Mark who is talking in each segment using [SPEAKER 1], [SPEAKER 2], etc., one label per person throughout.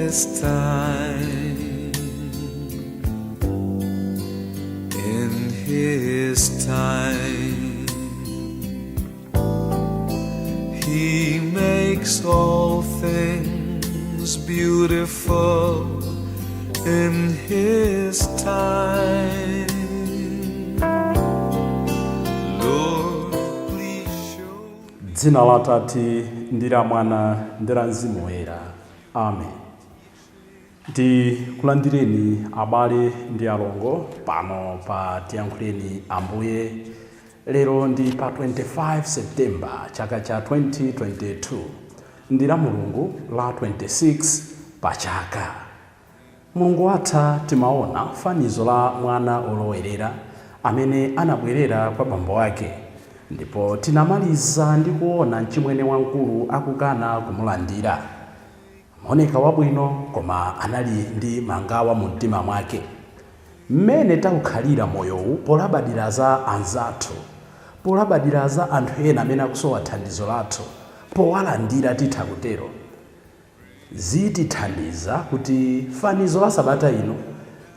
[SPEAKER 1] His time. In His time, He makes all things beautiful in His time. Lord, please show.
[SPEAKER 2] Dzina la Atate ndi la Mwana ndi la Mzimu Woyera, amen. Ndikulandireni abale ndi alongo pano pa Tiyankhuleni Ambuye. Lero ndi pa 25 September chaka cha 2022, ndi la Mulungu la 26 pa chaka. Mulungu watha timaona fanizo la mwana olowerera amene anabwerera kwa bambo ake, ndipo tinamaliza ndi kuona mchimwene wamkulu akukana kumulandira. Amaoneka wabwino, koma anali ndi mangawa mu mtima mwake. Mmene takukhalira moyowu, polabadira za anzathu, polabadira za anthu ena amene akusowa thandizo lathu, powalandira titha kutero, zitithandiza kuti fanizo la sabata ino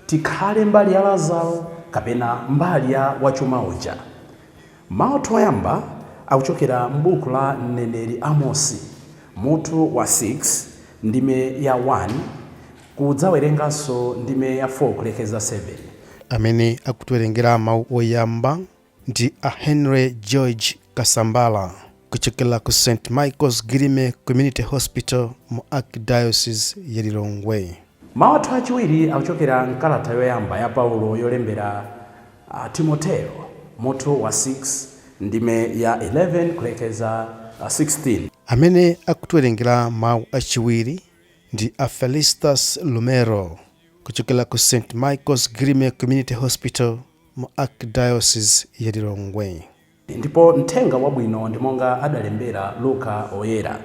[SPEAKER 2] tikhale mbali ya Lazaro kapena mbali ya wachuma uja. Mawu oyamba akuchokera m'buku la mneneri Amosi, mutu wa 6, ndime ya 1, kudzawerenganso ndime ya 4 kulekeza 7.
[SPEAKER 3] Amene akutiwerengera mawu oyamba ndi a Henry George Kasambala kuchokera ku St Michael's Girime Community Hospital mu Archdiocese ya Lilongwe.
[SPEAKER 2] Mawu athu achiwiri akuchokera mkalata yoyamba ya Paulo yolembera Timoteo, mutu wa 6, ndime ya 11 kulekeza 16.
[SPEAKER 3] Amene akutiwerengera mawu achiwiri ndi a Felistas Lumero kuchokera ku St Michael's Girime Community Hospital mu Archdiocese ya Lilongwe.
[SPEAKER 2] Ndipo mthenga wabwino ndi monga adalembera Luka Oyera,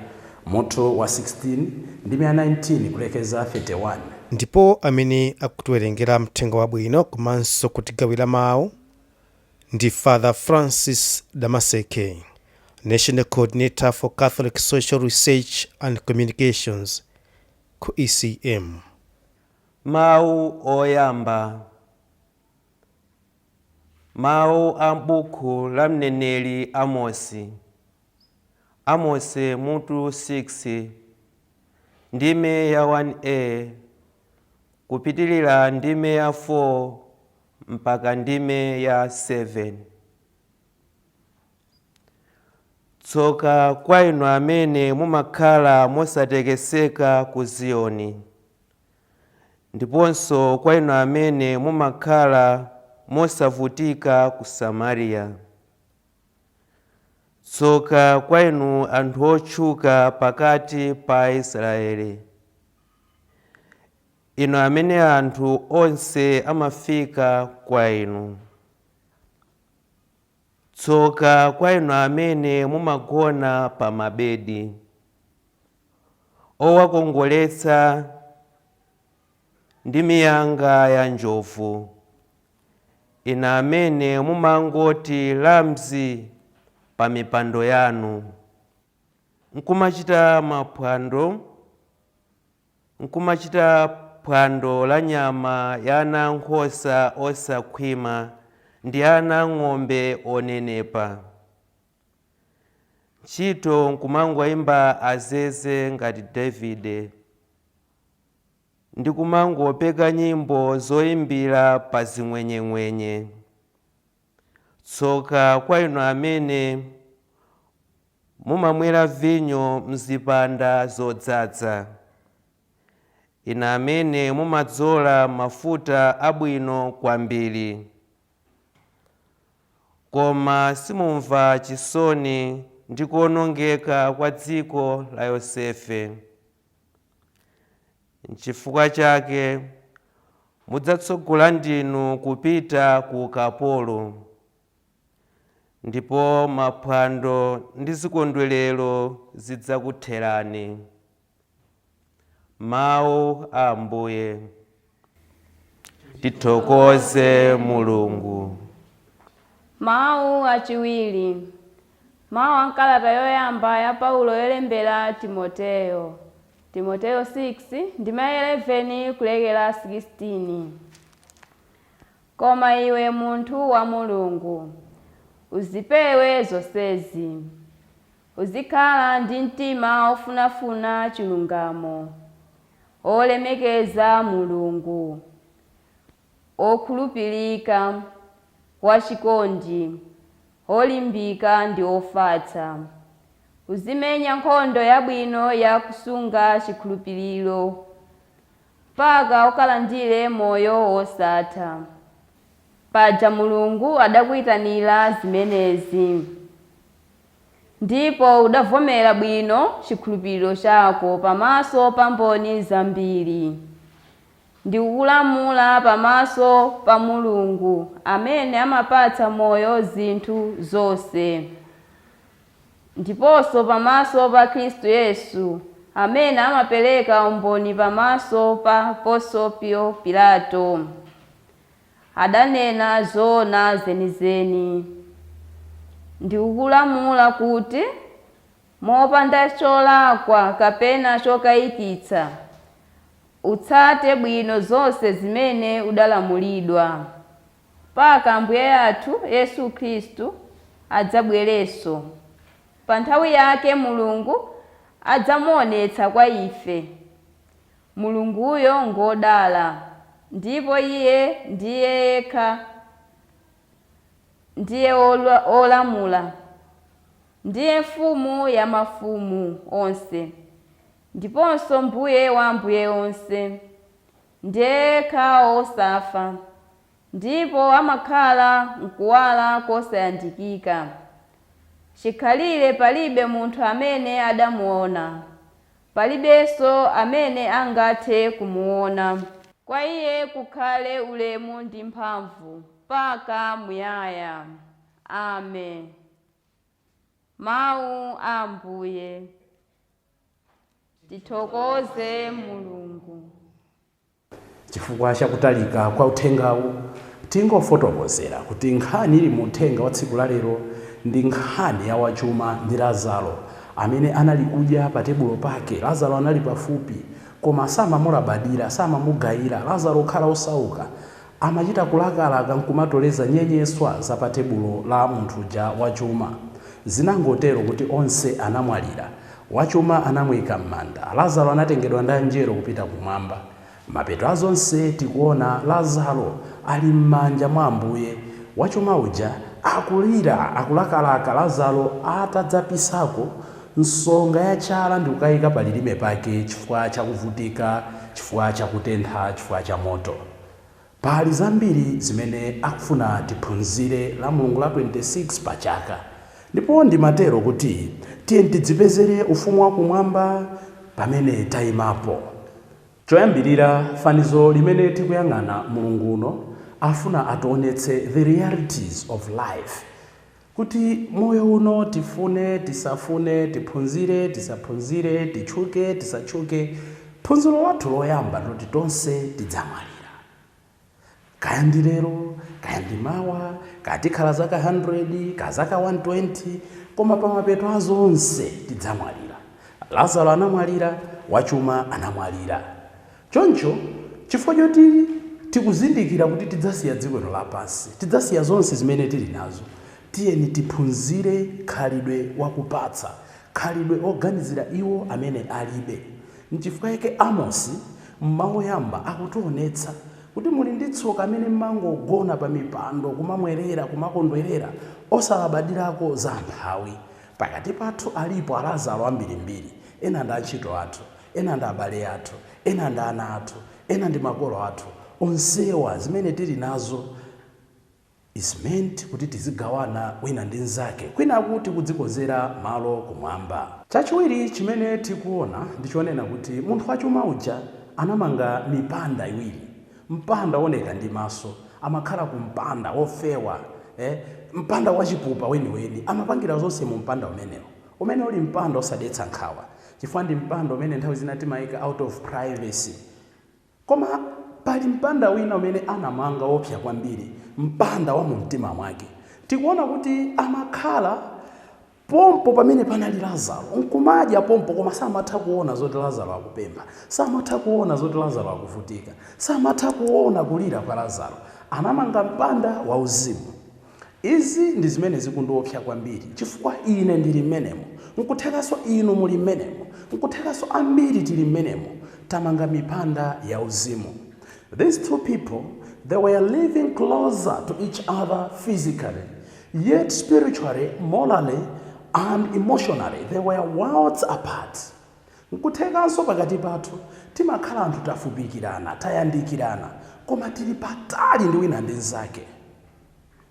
[SPEAKER 2] mutu wa 16, ndime ya 19 kulekeza 31.
[SPEAKER 3] Ndipo amene akutiwerengera mthenga wabwino komanso kutigawira mawu ndi Father Francis Damaseke, National Coordinator for Catholic Social Research and Communications ku ECM.
[SPEAKER 4] Mawu oyamba. Mawu a m'buku la mneneri Amosi. Amosi mutu 6, ndime ya 1a kupitilira ndime ya 4 mpaka ndime ya 7. Tsoka kwa inu amene mumakhala mosatekeseka ku Ziyoni, ndiponso kwa inu amene mumakhala mosavutika ku Samariya. Tsoka kwa inu anthu otchuka pakati pa Israeli, inu amene anthu onse amafika kwa inu. Tsoka kwa inu amene mumagona pa mabedi owakongoletsa ndi miyanga ya njovu, inu amene mumangoti lamzi pa mipando yanu, nkumachita phwando la nyama ya ana ankhosa osakhwima ndi ana ng'ombe onenepa, ntchito nkumangoyimba azeze ngati Davide ndi kumangopeka nyimbo zoyimbira pa zing'wenyeng'wenye. Tsoka kwa inu amene mumamwera vinyo mzipanda zodzaza, inu amene mumadzola mafuta abwino kwambiri, koma simumva chisoni ndi kuwonongeka kwa dziko la Yosefe. Nchifukwa chake mudzatsogola ndinu kupita ku ukapolo, ndipo maphwando ndi zikondwerero zidzakutherani. Mawu a Ambuye. Tithokoze Mulungu.
[SPEAKER 5] Mawu achiwiri. Mawu a mkalata yoyamba ya Paulo yolembera Timoteyo. Timoteyo 6 ndima 11 kulekera 16. Koma iwe munthu wa Mulungu, uzipewe zonsezi. Uzikhala ndi mtima ofunafuna chilungamo, olemekeza Mulungu, okhulupirika, wachikondi, olimbika ndi ofatsa. Uzimenya nkhondo yabwino ya kusunga chikhulupiriro mpaka ukalandire moyo wosatha. Paja Mulungu adakuyitanira zimenezi, ndipo udavomera bwino chikhulupiriro chako pamaso pa mboni zambiri. Ndikukulamula pamaso pa Mulungu amene amapatsa moyo zinthu zonse, ndiponso pamaso pa Khristu Yesu amene amapereka umboni pamaso pa Ponsiyo Pilato. Adanena zoona zenizeni. Ndikukulamula kuti mopanda cholakwa kapena chokayikitsa, utsate bwino zonse zimene udalamulidwa, mpaka Ambuye athu Yesu Khristu adzabwerenso. Pa nthawi yake Mulungu adzamuonetsa kwa ife. Mulunguyo ngodala, ndipo iye ndiye yekha ndiye olamula, ndiye mfumu ya mafumu onse, ndiponso mbuye wa ambuye onse. Ndiye yekha osafa, ndipo amakhala mkuwala kosayandikika. Chikhalire palibe munthu amene adamuona, palibenso amene angathe kumuona. Kwa iye kukhale ulemu ndi mphamvu mpaka muyaya. Amen. Mawu a Ambuye. Tithokoze Mulungu.
[SPEAKER 2] Chifukwa chakutalika kwa uthengawu, tingofotokozera kuti nkhani ili mu uthenga wa tsiku la lero ndi nkhani ya wachuma ndi Lazaro amene anali kudya pa tebulo pake. Lazaro anali pafupi, koma samamulabadira, samamugayira. Lazaro kukhala osauka, amachita kulakalaka nkumatoleza nyenyeswa za pa tebulo la munthu uja wachuma. Zinangotero kuti onse anamwalira. Wachuma anamuyika m'manda, Lazaro anatengedwa ndi anjelo kupita kumwamba. Mapeto azonse tikuona Lazaro ali m'manja mwa Ambuye. Wachuma uja akulira, akulakalaka Lazaro atadzapisako nsonga ya chala ndi kukayika pa lilime pake, chifukwa chakuvutika, chifukwa chakutentha, chifukwa cha moto. Pali zambiri zimene akufuna tiphunzire la Mulungu la 26 pa chaka, ndipo ndimatero kuti tiye tidzipezere ufumu wakumwamba pamene tayimapo. Choyambirira, fanizo limene tikuyang'ana Mulungu uno afuna ationetse the realities of life, kuti moyo uno, tifune tisafune, tiphunzire tisaphunzire, titchuke tisatchuke, phunziro lathu loyamba loti tonse tidzamwalira. Kaya ndi lero, kaya ndi mawa, kaya tikhala zaka 100, kaya zaka 120, koma pamapeto azonse tidzamwalira. Lazaro anamwalira, wachuma anamwalira. Choncho chifukwa choti tikuzindikira kuti tidzasiya dziko lino lapansi, tidzasiya zonse zimene tili nazo, tiyeni tiphunzire khalidwe wakupatsa, khalidwe oganizira iwo amene alibe. Nchifukwa yake Amosi mmawu oyamba akutionetsa kuti muli ndi tsoka amene mmangogona pa mipando, kumamwerera, kumakondwerera, osalabadirako za amphawi. Pakati pathu alipo Alazaro ambirimbiri. Ena ndi antchito athu, ena ndi abale athu, ena ndi ana athu, ena ndi makolo athu. Onsewa zimene tili nazo is meant kuti tizigawana wina ndi mnzake, kwina kuti kudzikonzera malo kumwamba. Chachiwiri chimene tikuona ndichonena kuti munthu wachuma uja anamanga mipanda iwiri. Mpanda woneka ndi maso, amakhala ku mpanda wofewa, mpanda wachipupa weniweni, amapangira zonse mu mpanda umenewo, umene uli mpanda osadetsa nkhawa, chifukwa ndi mpanda umene nthawi zina timayika out of privacy. Koma pali mpanda wina umene anamanga wopsa kwambiri, mpanda wa mumtima mwake. Tikuona kuti amakhala Pompo pamene panali Lazaro nkumadya pompo, koma samatha kuona zoti Lazaro akupempha, samatha kuona zoti Lazaro akuvutika, samatha kuona kulira kwa Lazaro. Anamanga mpanda wauzimu. Izi ndi zimene zikundiopsa kwambiri, chifukwa ine ndili mmenemo, nkuthekanso inu muli mmenemo, nkuthekanso ambiri tili mmenemo. Tamanga mipanda ya uzimu. These two people, they were living closer to each other physically, yet spiritually, morally and emotionally they were worlds apart. Nkuthekanso pakati pathu timakhala anthu tafupikirana, tayandikirana, koma tili patali ndi wina ndi mnzake.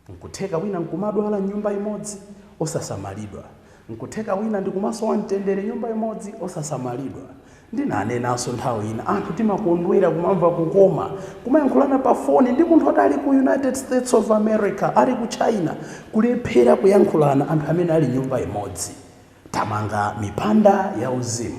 [SPEAKER 2] Nkutheka wina nkumadwala nyumba imodzi osasamalidwa, nkutheka wina ndikumasowa mtendere nyumba imodzi osasamalidwa. Ndinanenanso nthawi ina, anthu timakondwera kumamva kukoma kumayankhulana pa foni ndi munthu oti ali ku United States of America, ali ku China, kulephera kuyankhulana anthu amene ali nyumba imodzi. Tamanga mipanda ya uzimu.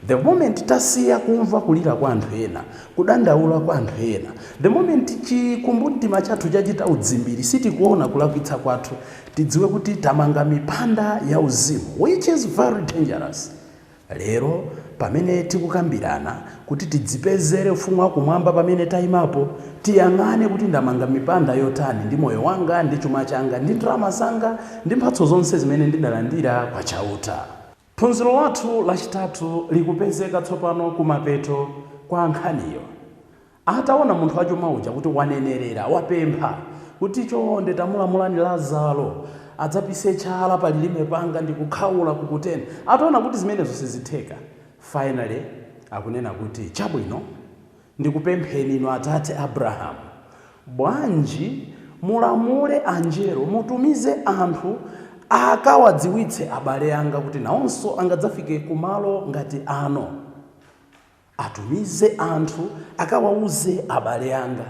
[SPEAKER 2] The moment tasiya kumva kulira kwa anthu ena, kudandaula kwa anthu ena, the moment chikumbumtima chathu chachita udzimbiri, sitikuona kulakwitsa kwathu, tidziwe kuti tamanga mipanda ya uzimu, which is very dangerous. Lero pamene tikukambirana kuti tidzipezere ufumu wakumwamba, pamene tayimapo tiyang'ane kuti ndamanga mipanda yotani ndi moyo wanga, ndi chuma changa, ndi ndalama zanga, ndi mphatso zonse zimene ndidalandira kwa Chauta. Phunziro lathu lachitatu likupezeka tsopano kumapeto kwa nkhaniyo. Ataona munthu wachuma uja kuti wanenerera, wapempha kuti chonde tamulamulani Lazaro adzapise chala pa lilime panga ndi kukhawula kukutena, ataona kuti zimenezo sizitheka, finally akunena kuti chabwino, ndikupempheni inu atate Abrahamu, bwanji mulamule anjelo, mutumize anthu akawadziwitse abale anga kuti nawonso angadzafike kumalo ngati ano. Atumize anthu akawauze abale anga.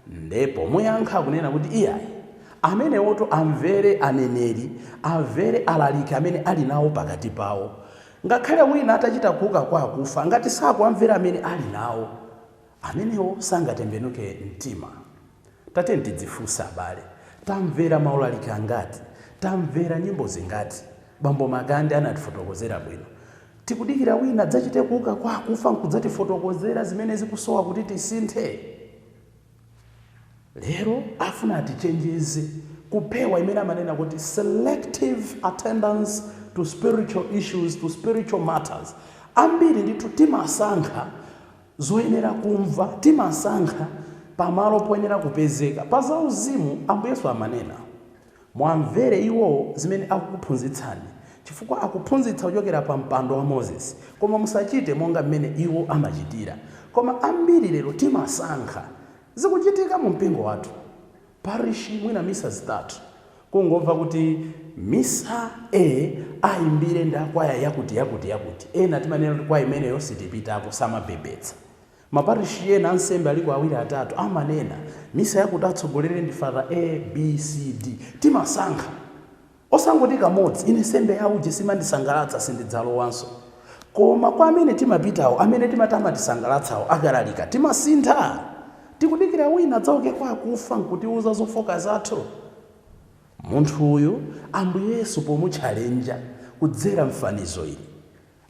[SPEAKER 2] Ndipo muyankha akunena kuti iyayi, amenewoto amvere aneneri, amvere alaliki amene ali nawo pakati pawo. Ngakhale wina atachita kuuka kwa akufa, ngati sakuamvera amene ali nawo, amenewo sangatembenuke mtima. Tate tidzifunsa abale, tamvera maulaliki angati? Tamvera nyimbo zingati? Bambo Makande anatifotokozera bwino. Tikudikira wina adzachite kuuka kwa akufa nkudzatifotokozera zimene zikusowa kuti tisinthe. Lero afuna atichenjeze kupewa imene amanena kuti selective attendance to spiritual issues, to spiritual matters. Ambiri ndithu timasankha zoyenera kumva, timasankha pamalo poyenera kupezeka pa zauzimu. Ambuye Yesu amanena, mwamvere iwowo zimene akukuphunzitsani, chifukwa akuphunzitsa kuchokera pa mpando wa Moses, koma musachite monga mmene iwo amachitira. Koma ambiri lero timasankha. Zikuchitika mu mpingo wathu, parishi mwina misa zitatu, kungomva kuti misa A ayimbire ndi akwaya yakuti yakuti yakuti, ena timanena kuti kwaya imeneyo sitipitako, samabebetsa. Maparishi ena ansembe aliko awiri atatu, amanena misa yakuti atsogolere ndi Father A B C D. Timasankha, osangoti kamodzi, ine sembe yauje simandisangalatsa, sindidzalowanso. Koma kwa amene timapitawo, amene timati amatisangalatsawo, akalalika timasintha. Tikudikira wina adzauke kwa akufa nkutiuza zofoka zathu. Munthu uyu Ambuye Yesu pomutchalenja kudzera mfanizo ili,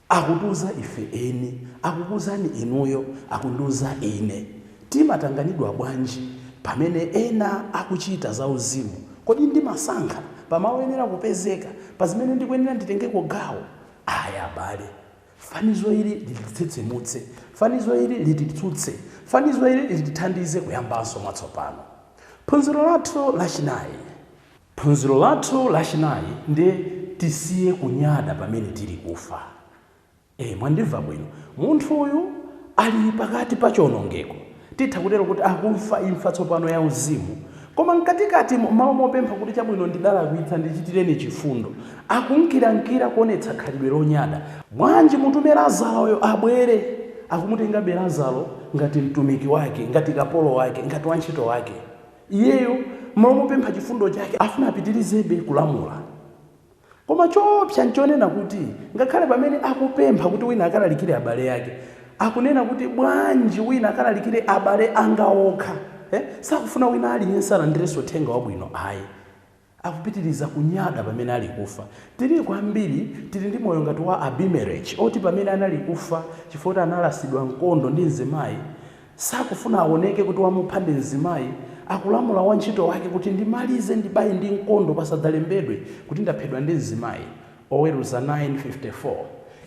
[SPEAKER 2] akutiuza ife eni, akukuuzani inuyo, akundiuza ine, timatanganidwa bwanji pamene ena akuchita zauzimu? Kodi ndimasankha pamalo oyenera kupezeka, pa zimene ndikuyenera nditengeko gawo? Aya abale, fanizo ili lititsitsimutse, fanizo ili lititsutse, fanizo ili litithandize kuyambanso mwatsopano. Phunziro lathu lachinayi, phunziro lathu lachinayi ndi tisiye kunyada pamene tili kufa. Mwandimva bwino. Munthu uyu ali pakati pa chiwonongeko, titha kutero kuti akumfa imfa tsopano ya uzimu, koma mkatikati malo mopempha kuti chabwino ndidalakwitsa, ndichitireni chifundo, akunkirankira kuonetsa khalidwe lonyada. Bwanji mutume Lazaroyo abwere? Akumutengabe Lazaro ngati mtumiki wake, ngati kapolo wake, ngati wantchito wake. Iyeyo malo mopempha chifundo chake afuna apitirizebe kulamula. Koma choopsa nchonena kuti ngakhale pamene akupempha kuti wina akalalikire abale ake, akunena kuti bwanji wina akalalikire abale anga okha, Sakufuna wina aliyense alandirenso uthenga wabwino ayi. Akupitiriza kunyada pamene ali kufa. Tili kwambiri tili ndi moyo ngati wa Abimelech, oti pamene anali kufa chifukwa analasidwa mkondo ndi mzimayi, sakufuna aoneke kuti wamupha ndi mzimayi, akulamula wantchito wake kuti ndimalize ndibaye ndi mkondo pasadzalembedwe kuti ndaphedwa ndi mzimayi. Oweruza 9:54.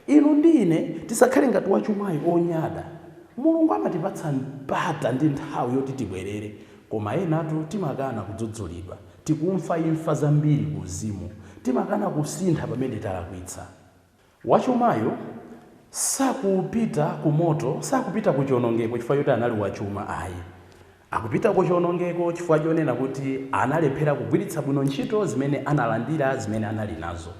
[SPEAKER 2] Inu ndi ine tisakhale ngati wachumayi onyada. Mulungu amatipatsa mpata ndi nthawi yoti tibwerere, koma enatu timakana kudzudzulidwa, tikumfa imfa zambiri ku uzimu, timakana kusintha pamene talakwitsa. Wachumayo sakupita ku moto, sakupita ku chiwonongeko chifukwa choti anali wachuma ayi. Akupita ku chiwonongeko chifukwa chonena kuti analephera kugwiritsa bwino ntchito zimene analandira, zimene anali nazo.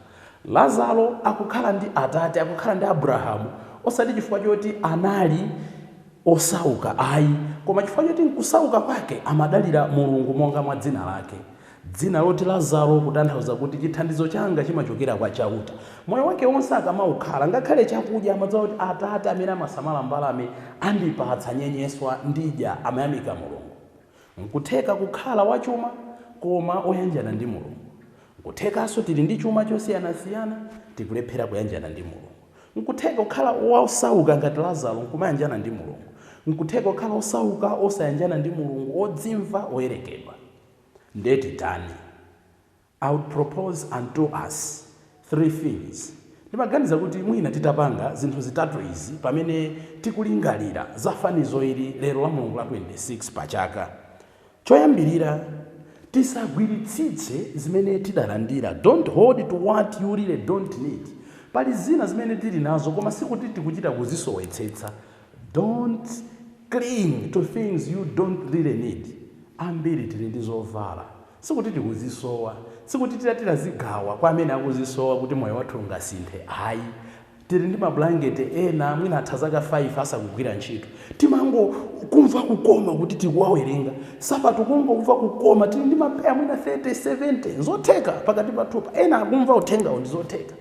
[SPEAKER 2] Lazaro akukhala ndi atate, akukhala ndi Abrahamu, osati chifukwa choti anali osauka ayi, koma chifukwa choti nkusauka kwake amadalira Mulungu monga mwa dzina lake. Dzina loti Lazaro kutanthauza kuti chithandizo changa chimachokera kwa Chauta. Moyo wake wonse akamaukhala, ngakhale chakudya amadziwa kuti atate amene amasamala mbalame andipatsa nyenyeswa ndidya, amayamika Mulungu. Nkutheka kukhala wachuma koma oyanjana ndi Mulungu. Nkuthekanso tili ndi chuma chosiyanasiyana tikulephera kuyanjana ndi Mulungu. Nkutheka kukhala wosauka ngati Lazaro nkumayanjana ndi Mulungu. Nkutheka kukhala osauka osayanjana ndi Mulungu, odzimva oyerekedwa. Ndeti tani? I would propose unto us three things. Ndimaganiza kuti mwina titapanga zinthu zitatu izi pamene tikulingalira za fanizo ili lero la Mulungu la 26 pachaka. Choyambirira, tisagwiritsitse zimene tidalandira. Don't hold to what you really don't need. Pali zina zimene tili nazo koma sikuti tikuchita kuzisowetsetsa. Don't cling to things you don't really need. Ambiri tili ndi zovala, sikuti tikuzisowa, sikuti titatilazigawa kwa amene akuzisowa kuti moyo wathu ungasinthe ayi. Tili ndi mablanketi ena mwina atha zaka 5 asakugwira ntchito, timango kumva kukoma kuti tikuwawerenga. Sapato kungomva kukoma, tili ndi mapeya mwina 30 70, zotheka pakati pathupa. Ena akumva uthengawo ndi zotheka.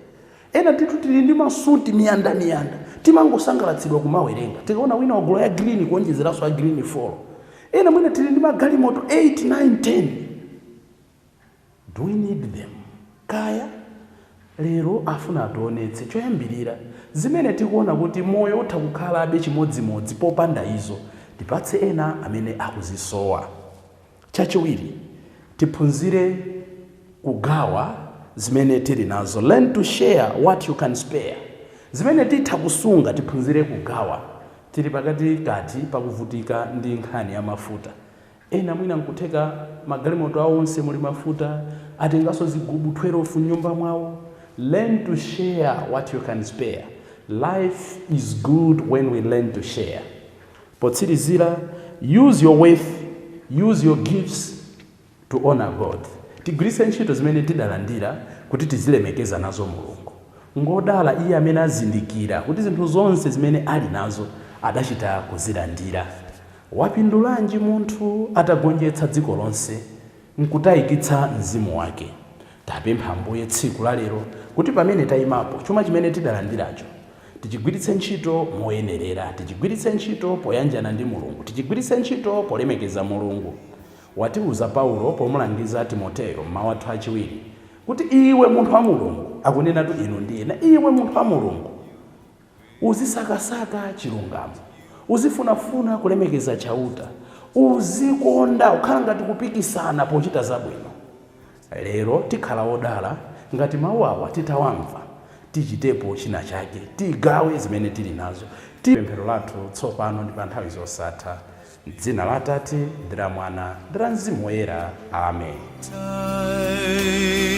[SPEAKER 2] Ena tithu tili ndi masuti miyandamiyanda, timangosangalatsidwa kumawerenga. Tikaona wina wagula ya green, kuonjezeranso ya green 4. Ena mwina tili ndi magalimoto 8 9 10. Do we need them? Kaya lero afuna ationetse choyambirira, zimene tikuona kuti moyo utha kukhalabe chimodzimodzi popanda izo, tipatse ena amene akuzisowa. Chachiwiri, tiphunzire kugawa zimene tili nazo. Learn to share what you can spare. Zimene titha kusunga tiphunzire kugawa. Tili pakati kati pakuvutika ndi nkhani ya mafuta. Ena mwina nkutheka magalimoto awo onse muli mafuta, atenganso zigubu 12 mnyumba mwawo. Learn to share what you can spare. Life is good when we learn to share. Potsirizira, use your wealth, use your gifts to honor God. Tigwiritse ntchito zimene tidalandira kuti tizilemekeza nazo Mulungu. Ngodala iye amene azindikira kuti zinthu zonse zimene ali nazo adachita kuzilandira. Wapindulanji munthu atagonjetsa dziko lonse nkutayikitsa mzimu wake? Tapempha Ambuye tsiku la lero kuti pamene tayimapo, chuma chimene tidalandiracho tichigwiritse ntchito moyenerera, tichigwiritse ntchito poyanjana ndi Mulungu, tichigwiritse ntchito polemekeza Mulungu. Watiuza Paulo pomulangiza Timoteyo mmawu athu achiwiri kuti iwe munthu wa Mulungu, akunenatu inu ndi ine, iwe munthu wa Mulungu uzisakasaka chilungamo, uzifunafuna kulemekeza Chauta, uzikonda kukhala ngati kupikisana pochita zabwino. Lero tikhala odala ngati mawu awa titawamva tichitepo china chake, tigawe zimene tili nazo. Pemphero lathu tsopano ndi pa nthawi zosatha, m'dzina la Atate ndi la Mwana ndi la Mzimu Woyera, amen.
[SPEAKER 1] Time.